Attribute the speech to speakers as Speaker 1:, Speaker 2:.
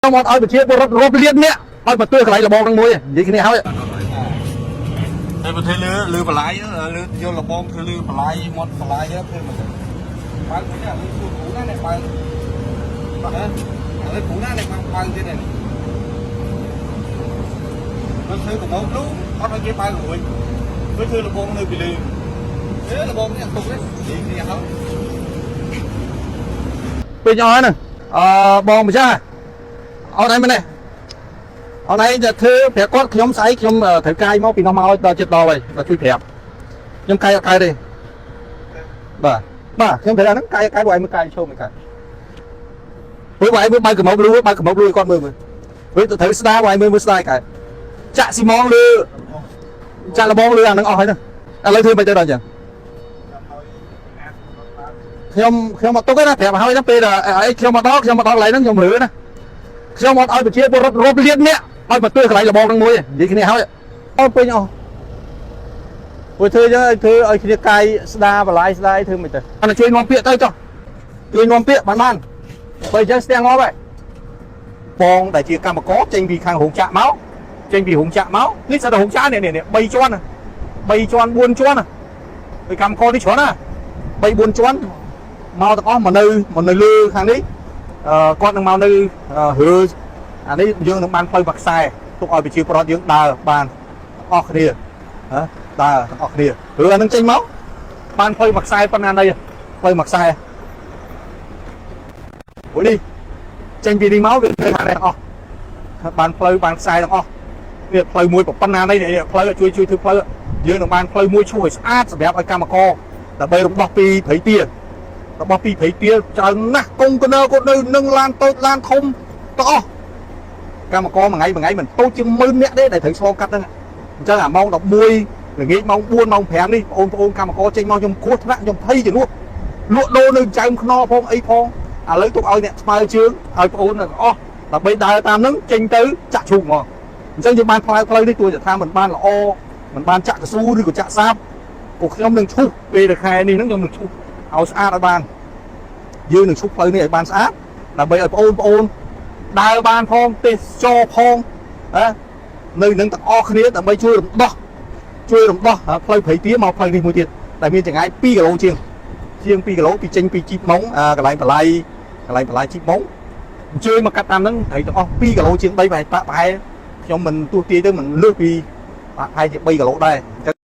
Speaker 1: ខ្ញុំអត់ឲ្យប្រជាពលរដ្ឋរាប់លានអ្នកឲ្យមកទួយកន្លែងលបងហ្នឹងមួយនិយាយគ្នាហើយ
Speaker 2: តែប្រទេសលើលើបន្លាយលើយកលបងធ្វើលើបន្លាយមាត់បន្លាយធ្វើមកបើកនេះលើសួរគ្រូណាអ្នកបើកបាទឥឡូវគ្រូណាអ្នកបើកទៀតនេះមើលធ្វើកំងលូអត់ឲ្យគេបើករួចមើលធ្វើលបងនៅពីលើអេលបងនេះទុកនេះនិយាយគ្នាហើយ
Speaker 1: ពេញអស់ហ្នឹងអឺបងម្ចាស់អត់អីមែនទេអត់អីតែធ្វើប្រាប់គាត់ខ្ញុំស្អែកខ្ញុំត្រូវកាយមកពីនោះមកឲ្យដល់ចិត្តដល់ហើយដល់ជួយប្រាប់ខ្ញុំកាយអត់កាយទេបាទបាទខ្ញុំត្រូវអាហ្នឹងកាយកាយបើឯងមើលកាយឈោមមិនកាយព្រោះបើឯងមើលបើកកំងលូបើកកំងលូឲ្យគាត់មើលមើលព្រោះត្រូវស្ដារបើឯងមើលមើលស្ដារកាយចាក់ស៊ីម៉ងលើចាក់លបងលើអាហ្នឹងអស់ហើយហ្នឹងឥឡូវធ្វើមិនទៅដល់អញ្ចឹង ខ្ញុំខ្ញុំអត់ទុកទេណាប្រាប់ឲ្យណាពេលដែលអីខ្ញុំមកដល់ខ្ញុំមកដល់កន្លែងហ្នឹងខ្ញុំរើណាខ្ញុំអត់ឲ្យប្រជាពលរដ្ឋរាប់លានអ្នកឲ្យមកទួយកន្លែងលបងហ្នឹងមួយទេនិយាយគ្នាហើយអត់ពេញអស់ព្រោះធ្វើចឹងឲ្យធ្វើឲ្យគ្នាកាយស្ដារបលាយស្ដាយធ្វើមិនទៅអានជួយនាំពាក្យទៅចុះជួយនាំពាក្យបានបានបើអញ្ចឹងស្ទះងាប់ហើយបងដែលជាកម្មករចេញពីខាងរោងចក្រមកចេញពីរោងចក្រមកនេះស្អាតរោងចក្រនេះនេះ3ជាន់3ជាន់4ជាន់ហើយកម្មករនេះច្រើនណា3 4ជាន់ មកទាំងអស់មកនៅមកនៅលើខាងនេះអឺគាត់នឹងមកនៅរើអានេះយើងនឹងបានផ្លូវបាក់ខ្សែទុកឲ្យប្រជាពលរដ្ឋយើងដើរបានទាំងអស់គ្នាហ៎ដើរទាំងអស់គ្នារើអានឹងចេញមកបានផ្លូវបាក់ខ្សែប៉ុណ្ណានៃផ្លូវបាក់ខ្សែព្រោះនេះចេញពីនេះមកវានៅខាងនេះទាំងអស់បានផ្លូវបានខ្សែទាំងអស់នេះផ្លូវមួយប៉ុណ្ណានៃនេះផ្លូវជួយជួយធ្វើផ្លូវយើងនឹងបានផ្លូវមួយឈូសឲ្យស្អាតសម្រាប់ឲ្យកម្មករដើម្បីរំដោះពីព្រៃទា របស់ពីព្រៃទាលច្រើនណាស់កុងកណើគាត់នៅនឹងឡានតូចឡានធំទាំងអស់កម្មករមួយថ្ងៃមួយថ្ងៃមិនតូចជាង10000នាក់ទេដែលត្រូវឆ្លងកាត់ហ្នឹងអញ្ចឹងអាម៉ោង11ល្ងាចម៉ោង4ម៉ោង5នេះបងប្អូនកម្មករចេញមកខ្ញុំគ្រោះថ្នាក់ខ្ញុំភ័យជំនួសលក់ដូរនៅចៅខ្នផងអីផងឥឡូវទុកឲ្យអ្នកស្មើជើងឲ្យបងប្អូនទាំងអស់ដើម្បីដើរតាមហ្នឹងចេញទៅចាក់ឈូកហ្មងអញ្ចឹងយើងបានផ្លូវផ្លូវនេះទួចថាមិនបានល្អមិនបានចាក់កស៊ូឬក៏ចាក់សាបពួកខ្ញុំនឹងឈូសពេលខែនេះហ្នឹងខ្ញុំនឹងឈូសឲ្យស្អាតឲ្យបាន យើងនឹងឈប់ផ្លូវនេះឲ្យបានស្អាតដើម្បីឲ្យបងប្អូនដើរបានផងទេសចរផងណានៅនឹងទាំងអស់គ្នាដើម្បីជួយរំដោះជួយរំដោះផ្លូវព្រៃទាមកផ្លូវនេះមួយទៀតដែលមានចម្ងាយ2គីឡូជាងជាង2គីឡូពីចេញពីជីបម៉ុងកន្លែងបន្លាយកន្លែងបន្លាយជីបម៉ុងអញ្ជើញមកកាត់តាមហ្នឹងត្រូវទាំងអស់2គីឡូជាង3ប្រហែលប្រហែលខ្ញុំមិនទស្សទាយទៅមិនលើសពីប្រហែលជា3គីឡូដែរអញ្ចឹង